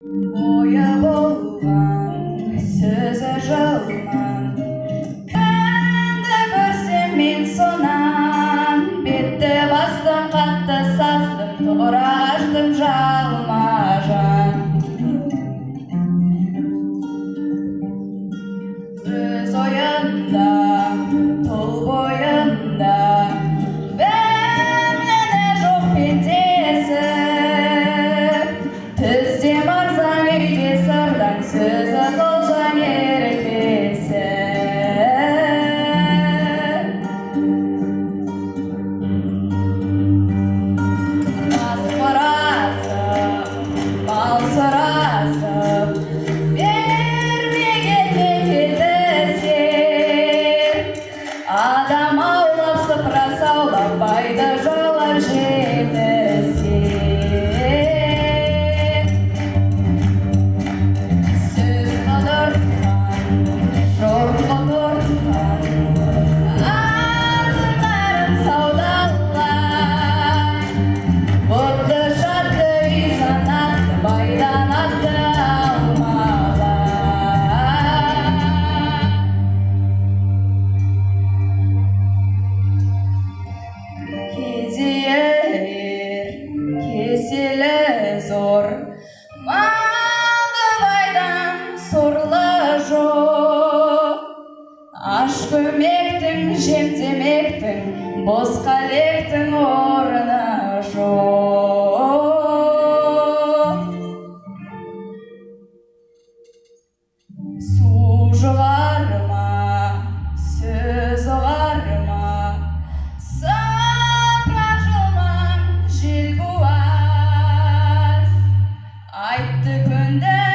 Бойы болған, сөзі жылман, кімді көрсем мен сонан, бетті бастым, қатты састым, тұғыра қаштым жалма-жан. Өз ойында, тұл бойында, бір міні жоқ пендесі, түзде марзаң, үйде сардаң, сөзі қылжаң еркесі. Бас сұрасып, мал сұрасып, бермегенмен келді сен. Адам аулап, сыпыра саулап, байды жаулап жетісер. Сөз құдыртқан, жұрт құтыртқан, алтындарын саудалап, бұтты шатты үй санатты, байдан атты алмалап. Кедейі ер, кеселі зор, малды байдан сорлы жоқ. Аш көмектің, жем демектің, босқа лектің орны жоқ. Су жұғар ма, сөз ұғар ма, сыпыра жылмаң жел буаз. Айтты, көндім.